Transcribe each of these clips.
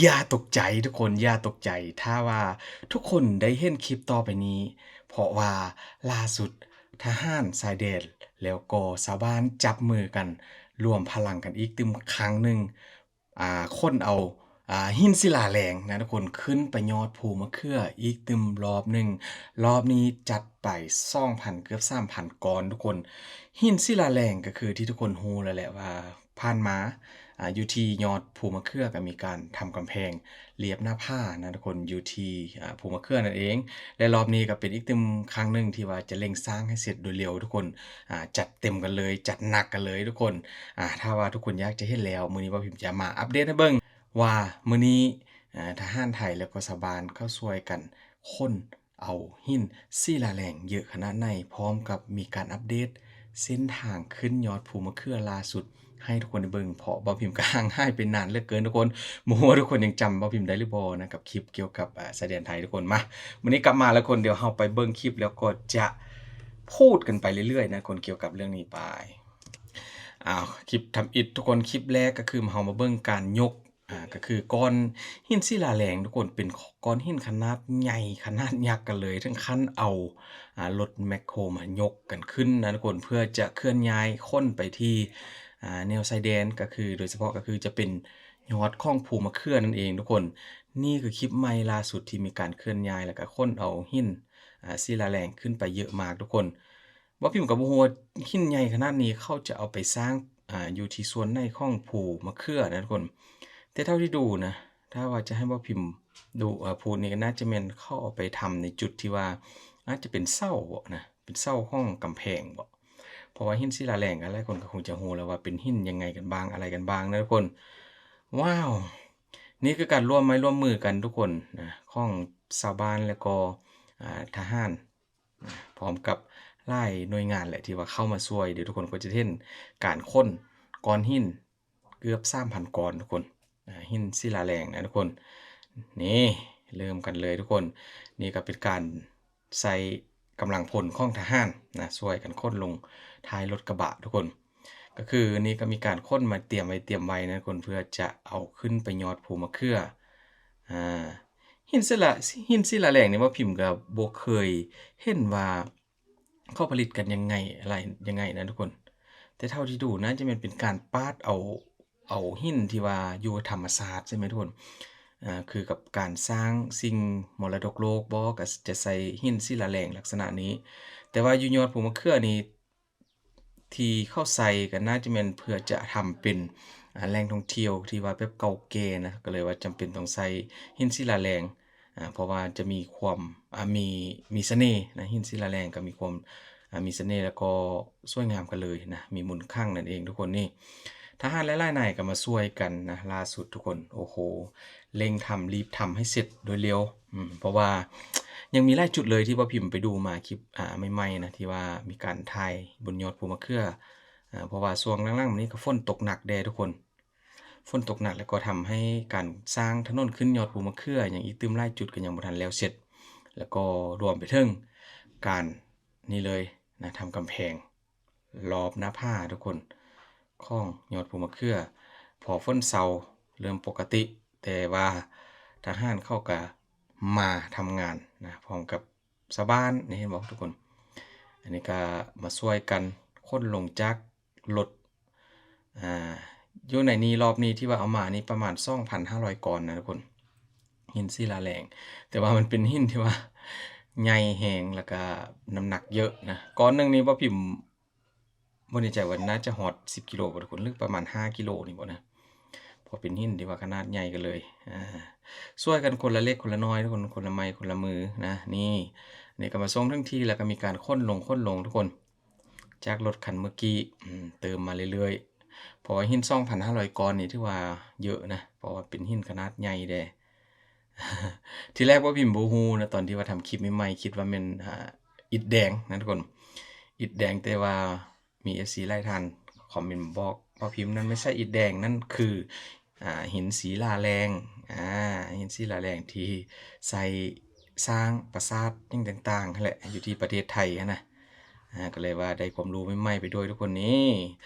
ຢ່າຕົກໃຈທຸກຄົນ, ຢ່າຕົກໃຈ ຖ້າວ່າທຸກຄົນໄດ້ເຫັນຄລິບຕໍ່ໄປນີ້, ເພາະວ່າລ່າສຸດທະຫານຊາຍແດນ ແລ້ວກໍຊາວບ້ານຈັບມືກັນ ລວມພະລັງກັນອີກຕື່ມຄັ້ງໜຶ່ງ, ອ່າ ຂົນເອົາ ອ່າ ຫີນສິລາແລງນະທຸກຄົນ ຂຶ້ນໄປຍອດພູມະເຂືອອີກຕື່ມລອບໜຶ່ງ. ລອບນີ້ຈັດໄປສອງພັນ ເກືອບສາມພັນກ້ອນທຸກຄົນ. ຫີນສິລາແລງກໍຄືທີ່ທຸກຄົນຮູ້ແລ້ວແຫຼະວ່າ ຜ່ານມາ ອາ ຢູ່ທີ່ຍອດພູມະເຂືອກໍມີການທຳກຳແພງລຽບໜ້າຜານະທຸກຄົນ ຢູ່ທີ່ ອາ ພູມະເຂືອນັ້ນເອງ. ແລະ ລອບນີ້ກໍເປັນອີກຕື່ມຄັ້ງໜຶ່ງທີ່ວ່າຈະເລັ່ງສ້າງໃຫ້ເສັດໂດຍເລັວທຸກຄົນ. ອາ ຈັດເຕັມກັນເລີຍ, ຈັດໜັກກັນເລີຍທຸກຄົນ. ອາ ຖ້າວ່າທຸກຄົນຢາກຈະເຫັນແລ້ວ, ມື້ນີ້ບ່າວພິມຈະມາອັບເດດໃຫ້ເບິ່ງວ່າ ມື້ນີ້ ອາ ທະຫານໄທ ແລ້ວກໍຊາວບ້ານເຂົາຊ່ວຍກັນຂົນ ເອົາຫີນສິລາແລງເຍອະຂະໜາດໃດ, ພ້ອມກັບມີການອັບເດດເສັ້ນທາງຂຶ້ນຍອດພູມະເຂືອລ່າສຸດໃຫ້ທຸກຄົນໄດ້ເບິ່ງ, ເພາະບ່າວພິມກໍຫ່າງຫາຍໄປນານເຫຼືອເກີນທຸກຄົນ. ບໍ່ຮູ້ວ່າທຸກຄົນຍັງຈຳບ່າວພິມໄດ້ຫຼືບໍ່ນະ ກັບຄລິບກ່ຽວກັບ ອາ ຊາຍແດນໄທທຸກຄົນ. ມາ ມື້ນີ້ກັບມາແລ້ວທຸກຄົນ, ດຽວເຮົາໄປເບິ່ງຄລິບ ແລ້ວກໍຈະພູດກັນໄປເລື້ອຍໆນະທຸກຄົນ ກ່ຽວກັບເລື່ອງນີ້ໄປ. ອ້າວ ຄລິບທຳອິດທຸກຄົນ, ຄລິບແລກກໍຄືເຮົາມາເບິ່ງການຍົກ ອ່າ ກໍຄືກ້ອນຫີນສິລາແລງທຸກຄົນ ເປັນກ້ອນຫີນຂະໜາດໃຫຍ່ ຂະໜາດຍັກກັນເລີຍ, ເຖິງຂັ້ນເອົາ ອ່າ ລົດແມັກໂຄມາຍົກກັນຂຶ້ນນະທຸກຄົນ ເພື່ອຈະເຄື່ອນຍ້າຍຂົນໄປທີ່ ອ່າ ແນວຊາຍແດນ, ກໍຄືໂດຍສະເພາະກໍຄືຈະເປັນຍອດຂອງພູມະເຂືອນັ້ນເອງທຸກຄົນ. ນີ້ຄືຄລິບໃໝ່ລ່າສຸດທີ່ມີການເຄື່ອນຍ້າຍ ແລ້ວກໍຂົນເອົາຫີນ ອ່າ ສິລາແລງຂຶ້ນໄປເຍອະມາກທຸກຄົນ. ບ່າວພິມກໍບໍ່ຮູ້ວ່າຫີນໃຫຍ່ຂະໜາດນີ້ເຂົາຈະເອົາໄປສ້າງ ອາ ຢູ່ທີ່ສ່ວນໃນຂອງພູມະເຂືອນະທຸກຄົນ. ແຕ່ເທົ່າທີ່ດູນະ ຖ້າວ່າຈະໃຫ້ບ່າວພິມດູ ອາ ພູນີ້ກໍໜ້າຈະແມ່ນເຂົາເອົາໄປທຳໃນຈຸດທີ່ວ່າອາດຈະເປັນເສົາບໍນະ, ເປັນເສົາຂອງກຳແພງບໍ, ເພາະວ່າຫີນສິລາແລງ ຫຼາຍໆຄົນກໍຄົງຈະຮູ້ແລ້ວວ່າເປັນຫີນຍັງໄງກັນບ້າງ ອະໄລກັນບ້າງນະທຸກຄົນ. ວ້າວ ນີ້ຄືການຮ່ວມໄມ້ຮ່ວມມືກັນທຸກຄົນນະ ຂອງຊາວບ້ານ ແລ້ວກໍ ອາ ທະຫານ ພ້ອມກັບຫຼາຍໜ່ວຍງານແຫຼະທີ່ວ່າເຂົ້າມາຊ່ວຍເດ້ທຸກຄົນ. ກໍຈະເຫັນການຂົນກ້ອນຫີນເກືອບສາມພັນກ້ອນທຸກຄົນ, ອາ ຫີນສິລາແລງນະທຸກຄົນ. ນີ້ ເລີ່ມກັນເລີຍທຸກຄົນ. ນີ້ກໍເປັນການໃຊ້ກຳລັງພົນຂອງທະຫານນະ ຊ່ວຍກັນຂົນລົງທ້າຍລົດກະບະທຸກຄົນ. ກໍຄືນີ້ກໍມີການຂົນມາຕຽມໄວ້ ຕຽມໄວ້ນະທຸກຄົນ ເພື່ອຈະເອົາຂຶ້ນໄປຍອດພູມະເຂືອ. ອາ ຫີນສິລາ ຫີນສິລາແລງນີ້ ບ່າວພິມກໍບໍ່ເຄີຍເຫັນວ່າເຂົາຜະລິດກັນຍັງໄງ ອະໄລຍັງໄງນະທຸກຄົນ. ແຕ່ເທົ່າທີ່ດູໜ້າຈະແມ່ນເປັນການປາດເອົາ ເອົາຫີນທີ່ວ່າຢູ່ທຳມະຊາດ ໃຊ່ໄໝທຸກຄົນ? ອາ ຄືກັບການສ້າງສິ່ງມໍລະດົກໂລກບໍ ກໍຈະໃສ່ຫີນສິລາແລງລັກສະນະນີ້. ແຕ່ວ່າຢູ່ຍອດພູມະເຂືອນີ້ ທີ່ເຂົາໃສ່ກໍໜ້າຈະແມ່ນເພື່ອຈະທຳເປັນ ອາ ແຫຼ່ງທ່ອງທ່ຽວທີ່ວ່າແບບເກົ່າແກ່ນະ, ກໍເລີຍວ່າຈຳເປັນຕ້ອງໃສ່ຫີນສິລາແລງ ອາ ເພາະວ່າຈະມີຄວາມ ອາ ມີ ມີສະເໜ່ນະ, ຫີນສິລາແລງກໍມີຄວາມ ອາ ມີສະເໜ່ ແລ້ວກໍສວຍງາມກັນເລີຍນະ, ມີມົນຄັງນັ້ນເອງທຸກຄົນ. ນີ້ ທະຫານຫຼາຍໆນາຍກໍມາຊ່ວຍກັນນະ ລ່າສຸດທຸກຄົນ. ໂອ້ໂຫ ເລັ່ງທຳ ລີບທຳໃຫ້ເສັດໂດຍເລັວ. ອືມ ເພາະວ່າຍັງມີຫຼາຍຈຸດເລີຍທີ່ບ່າວພິມໄປດູມາ ຄລິບ ອາ ໃໝ່ໆນະ ທີ່ວ່າມີການຖ່າຍບົນຍອດພູມະເຂືອ. ອາ ເພາະວ່າຊ່ວງຫຼັງໆມານີ້ກໍຝົນຕົກໜັກແດ່ທຸກຄົນ, ຝົນຕົກໜັກ ແລ້ວກໍທຳໃຫ້ການສ້າງຖະໜົນຂຶ້ນຍອດພູມະເຂືອຫຍັງອີກຕື່ມຫຼາຍຈຸດກໍຍັງບໍ່ທັນແລ້ວເສັດ, ແລ້ວກໍລວມໄປເຖິງການນີ້ເລີຍນະ ທຳກຳແພງ ລອບໜ້າຜາທຸກຄົນ ຂອງຍອດພູມະເຂືອ. ພໍຝົນເຊົາເລີ່ມປົກກະຕິ, ແຕ່ວ່າທະຫານເຂົາກະມາທຳງານນະ ພ້ອມກັບຊາວບ້ານນີ້ ເຫັນບໍ່ທຸກຄົນ? ອັນນີ້ກະມາຊ່ວຍກັນຂົນລົງຈາກລົດ. ອາ ຢູ່ໃນນີ້ ລອບນີ້ທີ່ວ່າເອົາມານີ້ປະມານສອງພັນຫ້າຮ້ອຍກ້ອນນະທຸກຄົນ. ຫີນສິລາແລງ ແຕ່ວ່າມັນເປັນຫີນທີ່ວ່າໃຫຍ່ແຮງ ແລ້ວກະນ້ຳໜັກເຍອະນະ. ກ້ອນໜຶ່ງນີ້ ບ່າວພິມບໍ່ແນ່ໃຈວ່າໜ້າຈະຮອດສິບກິໂລບໍ່ທຸກຄົນ ຫຼືປະມານຫ້າກິໂລນີ້ບໍ່ນະ, ເພາະເປັນຫີນທີ່ວ່າຂະໜາດໃຫຍ່ກັນເລີຍ. ອາ ຊ່ວຍກັນຄົນລະເລັກຄົນລະນ້ອຍທຸກຄົນ, ຄົນລະໄມ້ຄົນລະມືນະ. ນີ້ ນີ້ກໍມາສົ່ງເຖິງທີ່ ແລ້ວກໍມີການຂົນລົງ ຂົນລົງທຸກຄົນ. ຈາກລົດຄັນເມື່ອກີ້ ອືມ ເຕີມມາເລື້ອຍໆ ເພາະວ່າຫີນສອງພັນຫ້າຮ້ອຍກ້ອນນີ້ຖືວ່າເຍອະນະ, ເພາະວ່າເປັນຫີນຂະໜາດໃຫຍ່ແດ່. ທີແລກບ່າວພິມບໍ່ຮູ້ນະ ຕອນທີ່ວ່າທຳຄລິບໃໝ່ໆ ຄິດວ່າແມ່ນ ອາ ອິດແດງນະທຸກຄົນ, ອິດແດງ. ແຕ່ວ່າມີເອັຟຊີຫຼາຍທ່ານຄອມເມັນບອກ ບ່າວພິມນັ້ນ ໄມ່ໃຊ່ອິດແດງ ນັ້ນຄື ອ່າ ຫີນສິລາແລງ ອ່າ ຫີນສິລາແລງທີ່ໃຊ້ສ້າງປາສາດຫຍັງຕ່າງໆຫັ້ນແຫຼະ ຢູ່ທີ່ປະເທດໄທຫັ້ນນະ. ອ່າ ກໍເລີຍວ່າໄດ້ຄວາມຮູ້ໃໝ່ໆໄປດ້ວຍທຸກຄົນ. ນີ້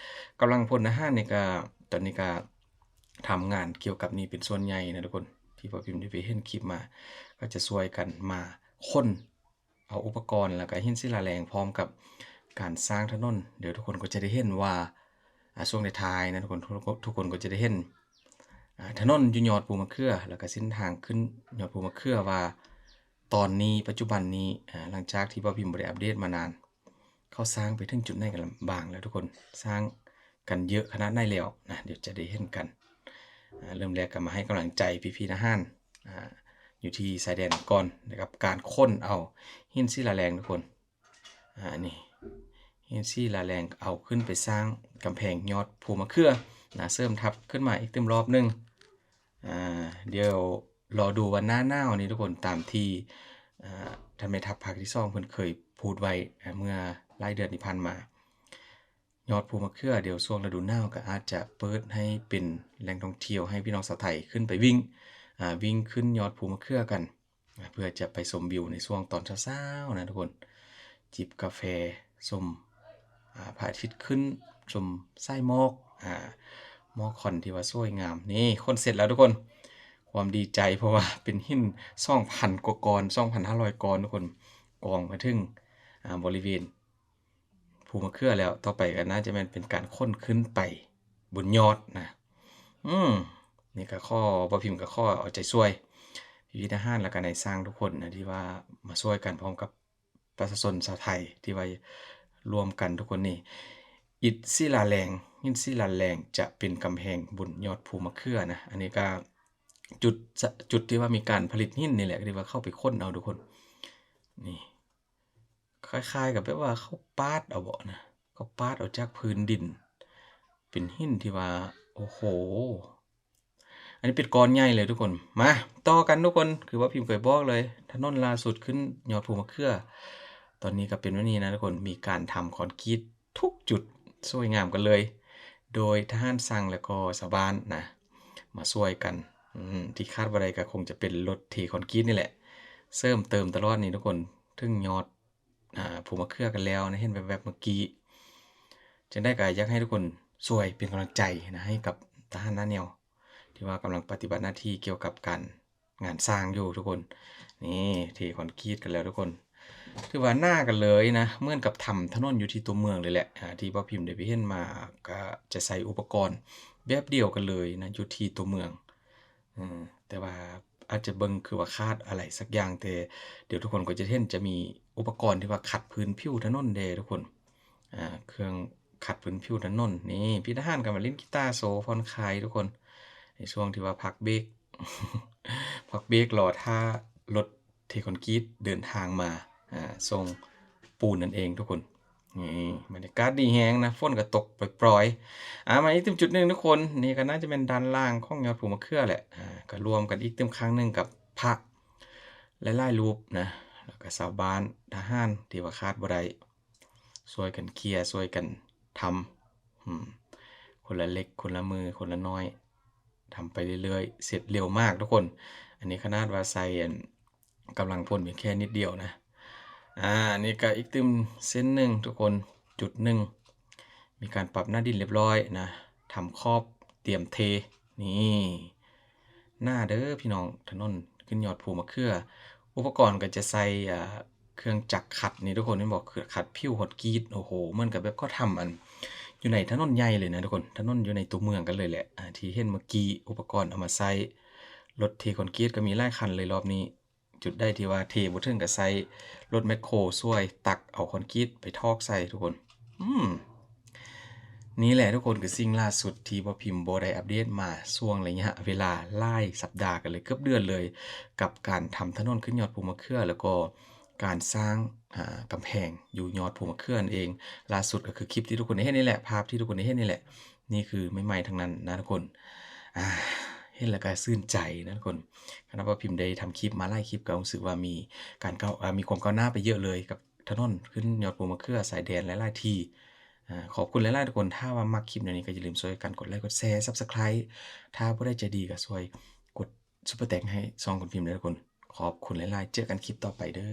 ກຳລັງພົນທະຫານນີ້ກໍ ຕອນນີ້ກໍທຳງານກ່ຽວກັບນີ້ເປັນສ່ວນໃຫຍ່ນະທຸກຄົນ. ທີ່ບ່າວພິມໄດ້ໄປເຫັນຄລິບມາ ກໍຈະຊ່ວຍກັນມາຄົ້ນເອົາອຸປະກອນ ແລ້ວກໍຫີນສິລາແລງ ພ້ອມກັບການສ້າງຖະໜົນ. ດຽວທຸກຄົນກໍຈະໄດ້ເຫັນວ່າ ອາ ຊ່ວງທ້າຍໆນະ ທຸກຄົນ ທຸກຄົນກໍຈະໄດ້ເຫັນ ອາ ຖະໜົນຢູ່ຍອດພູມະເຂືອ ແລ້ວກໍເສັ້ນທາງຂຶ້ນຍອດພູມະເຂືອວ່າ ຕອນນີ້ ປັດຈຸບັນນີ້ ອາ ຫຼັງຈາກທີ່ບ່າວພິມບໍ່ໄດ້ອັບເດດມານານ ເຂົາສ້າງໄປເຖິງຈຸດໃດກັນບ້າງແລ້ວທຸກຄົນ ສ້າງກັນເຍອະຂະໜາດໃດແລ້ວນະ ດຽວຈະໄດ້ເຫັນກັນ. ອາ ເລີ່ມແລກກໍມາໃຫ້ກຳລັງໃຈພີ່ໆທະຫານ ອາ ຢູ່ທີ່ຊາຍແດນກ່ອນ ກັບການຄົ້ນເອົາຫີນສິລາແລງທຸກຄົນ. ອາ ນີ້ ຫີນສິລາແລງເອົາຂຶ້ນໄປສ້າງກຳແພງຍອດພູມະເຂືອນະ ເສີມທັບຂຶ້ນມາອີກຕື່ມລອບໜຶ່ງ. ອາ ດຽວລໍດູວ່າໜ້າໜາວນີ້ທຸກຄົນ ຕາມທີ່ ອາ ທ່ານແມ່ທັບພາກທີສອງເພິ່ນເຄີຍພູດໄວ້ ອາ ເມື່ອຫຼາຍເດືອນທີ່ຜ່ານມາ ຍອດພູມະເຂືອ ດຽວຊ່ວງລະດູໜາວກໍອາດຈະເປີດໃຫ້ເປັນແຫຼ່ງທ່ອງທ່ຽວໃຫ້ພີ່ນ້ອງຊາວໄທຂຶ້ນໄປວິ່ງ ອາ ວິ່ງຂຶ້ນຍອດພູມະເຂືອກັນ ອາ ເພື່ອຈະໄປຊົມວິວໃນຊ່ວງຕອນເຊົ້າໆນະທຸກຄົນ ຈິບກາແຟ ຊົມ ອາ ພະອາທິດຂຶ້ນ ຊົມສາຍໝອກ ອາ ໝອກຄວັນທີ່ວ່າສວຍງາມ. ນີ້ ຄົ້ນເສັດແລ້ວທຸກຄົນ ຄວາມດີໃຈ ເພາະວ່າເປັນຫີນສອງພັນກວ່າກ້ອນ ສອງພັນຫ້າຮ້ອຍກ້ອນທຸກຄົນ ກອງມາເຖິງ ອາ ບໍລິເວນພູມະເຂືອແລ້ວ. ຕໍ່ໄປກໍໜ້າຈະແມ່ນເປັນການຄົ້ນຂຶ້ນໄປບົນຍອດນະ. ອືມ ນີ້ກໍຂໍ ບ່າວພິມກໍຂໍເອົາໃຈຊ່ວຍພີ່ໆທະຫານ ແລ້ວກໍນາຍຊ່າງທຸກຄົນນະ ທີ່ວ່າມາຊ່ວຍກັນ ພ້ອມກັບປະຊາຊົນຊາວໄທທີ່ວ່າລວມກັນທຸກຄົນນີ້. ອິດສິລາແລງ ຫີນສິລາແລງຈະເປັນກຳແພງບົນຍອດພູມະເຂືອນະ. ອັນນີ້ກໍຈຸດ ຈະ ຈຸດທີ່ວ່າມີການຜະລິດຫີນນີ້ແຫຼະ ທີ່ວ່າເຂົ້າໄປຄົ້ນເອົາທຸກຄົນ. ນີ້ ຄ້າຍໆກັບແບບວ່າເຂົາປາດເອົາເບາະນະ ເຂົາປາດເອົາຈາກພື້ນດິນ ເປັນຫີນທີ່ວ່າ ໂອ້ໂຫ ອັນນີ້ເປັນກ້ອນໃຫຍ່ເລີຍທຸກຄົນ. ມາຕໍ່ກັນທຸກຄົນ ຄືວ່າພິມເຄີຍບອກເລີຍ ຖະໜົນລ່າສຸດຂຶ້ນຍອດພູມະເຂືອ ຕອນນີ້ກໍເປັນແບບນີ້ນະທຸກຄົນ. ມີການທຳຄອນກຣີດທຸກຈຸດ ສວຍງາມກັນເລີຍ ໂດຍທະຫານຊ່າງ ແລ້ວກໍຊາວບ້ານນະ ມາຊ່ວຍກັນ. ອືມ ທີ່ຂາດບໍ່ໄດ້ກໍຄົງຈະເປັນລົດເທຄອນກຣີດນີ້ແຫຼະ ເສີມເຕີມຕະຫຼອດນີ້ທຸກຄົນ ເຖິງຍອດ ອາ ພູມະເຂືອກັນແລ້ວນະ ເຫັນແວບໆເມື່ອກີ້. ຈັ່ງໃດກໍຢາກໃຫ້ທຸກຄົນຊ່ວຍເປັນກຳລັງໃຈນະ ໃຫ້ກັບທະຫານໜ້າແນວ ທີ່ວ່າກຳລັງປະຕິບັດໜ້າທີ່ກ່ຽວກັບການ ງານສ້າງຢູ່ທຸກຄົນ. ນີ້ ເທຄອນກຣີດກັນແລ້ວທຸກຄົນ ຖືວ່າໜາກັນເລີຍນະ ເໝືອນກັບທຳຖະໜົນຢູ່ທີ່ຕົວເມືອງເລີຍແຫຼະ. ອາ ທີ່ບ່າວພິມໄດ້ໄປເຫັນມາ ກໍຈະໃຊ້ອຸປະກອນແບບດຽວກັນເລີຍນະ ຢູ່ທີ່ຕົວເມືອງ. ເອີ ແຕ່ວ່າອາດຈະເບິ່ງຄືວ່າຂາດອະໄລສັກຢ່າງ ແຕ່ດຽວທຸກຄົນກໍຈະເຫັນ ຈະມີອຸປະກອນທີ່ວ່າຂັດພື້ນຜິວຖະໜົນເດ້ທຸກຄົນ. ອາ ເຄື່ອງຂັດພື້ນຜິວຖະໜົນ. ນີ້ ພີ່ທະຫານກໍມາຫຼິ້ນກີຕາໂຊຜ່ອນຄາຍທຸກຄົນ ໃນຊ່ວງທີ່ວ່າພັກເບກ ພັກເບກລໍຖ້າລົດເທຄອນກຣີດເດີນທາງມາ ອາ ສົ່ງປູນນັ້ນເອງທຸກຄົນ. ນີ້ ບັນຍາກາດດີແຮງນະ ຝົນກໍຕົກປຣອຍໆ. ອາ ມາອີກຕື່ມຈຸດໜຶ່ງທຸກຄົນ ນີ້ກໍໜ້າຈະແມ່ນດ້ານລ່າງຂອງຍອດພູມະເຂືອແຫຼະ. ອາ ກໍລວມກັນອີກຕື່ມຄັ້ງໜຶ່ງກັບພະຫຼາຍໆຮູບນະ ແລ້ວກໍຊາວບ້ານ ທະຫານທີ່ວ່າຂາດບໍ່ໄດ້ ຊ່ວຍກັນເຄຍ ຊ່ວຍກັນທຳ ອືມ ຄົນລະເລັກຄົນລະມື ຄົນລະໜ້ອຍ ທຳໄປເລື້ອຍໆ ເສັດເລັວມາກທຸກຄົນ. ອັນນີ້ຂະໜາດວ່າໃສ່ ອັນ ກຳລັງພົນພຽງແຄ່ນິດດຽວນະ. ອາ ອັນນີ້ກໍອີກຕື່ມເສັ້ນໜຶ່ງທຸກຄົນ ຈຸດໜຶ່ງ ມີການປັບໜ້າດິນລຽບຮ້ອຍນະ ທຳຂອບ ຕຽມເທ. ນີ້ ໜ້າເດີພີ່ນ້ອງ ຖະໜົນຂຶ້ນຍອດພູມະເຂືອ. ອຸປະກອນກໍຈະໃສ່ ອາ ເຄື່ອງຈັກຂັດນີ້ທຸກຄົນ ເຫັນບໍ່ ຄືຂັດຜິວຄອນກຣີດ. ໂອ້ໂຫ ເໝືອນກັບແບບເຂົາທຳ ອັນ ຢູ່ໃນຖະໜົນໃຫຍ່ເລີຍນະທຸກຄົນ ຖະໜົນຢູ່ໃນຕົວເມືອງກັນເລີຍແຫຼະ. ອາ ທີ່ເຫັນເມື່ອກີ້ ອຸປະກອນເອົາມາໃສ່ລົດເທຄອນກຣີດກໍມີຫຼາຍຄັນເລີຍລອບນີ້. ຈຸດໃດທີ່ວ່າເທບໍ່ເຖິງກໍໃຊ້ລົດແມັກໂຄຊ່ວຍຕັກເອົາຄອນກຣີດໄປຖອກໃສ່ທຸກຄົນ. ອືມ ນີ້ແຫຼະທຸກຄົນ ຄືສິ່ງລ່າສຸດທີ່ບ່າວພິມບໍ່ໄດ້ອັບເດດມາຊ່ວງໄລຍະເວລາຫຼາຍສັບດາກັນເລີຍ ເກືອບເດືອນເລີຍ ກັບການທຳຖະໜົນຂຶ້ນຍອດພູມະເຂືອ ແລ້ວກໍການສ້າງ ອາ ກຳແພງຢູ່ຍອດພູມະເຂືອນັ້ນເອງ. ລ່າສຸດກໍຄືຄລິບທີ່ທຸກຄົນໄດ້ເຫັນນີ້ແຫຼະ ພາບທີ່ທຸກຄົນໄດ້ເຫັນນີ້ແຫຼະ. ນີ້ຄືໃໝ່ໆທັງນັ້ນນະທຸກຄົນ. ອາ ເຫັນແລ້ວກໍຊື່ນໃຈນະທຸກຄົນ. ຂະໜາດວ່າພິມໄດ້ທຳຄລິບມາຫຼາຍຄລິບ ກໍຮູ້ສຶກວ່າມີການກ້າວ ອາ ມີຄວາມກ້າວໜ້າໄປເຍອະເລີຍ ກັບຖະໜົນຂຶ້ນຍອດພູມະເຂືອຊາຍແດນຫຼາຍໆທີ່. ອາ ຂອບຄຸນຫຼາຍໆທຸກຄົນ. ຖ້າວ່າມັກຄລິບແນວນີ້ ກໍຢ່າລືມຊ່ວຍກັນກົດໄລກົດແຊ Subscribe. ຖ້າຜູ້ໃດໃຈດີກໍຊ່ວຍກົດ Super Thanks ໃຫ້ຊ່ອງຂອງພິມເດີທຸກຄົນ. ຂອບຄຸນຫຼາຍໆ ເຈີກັນຄລິບຕໍ່ໄປເດີ.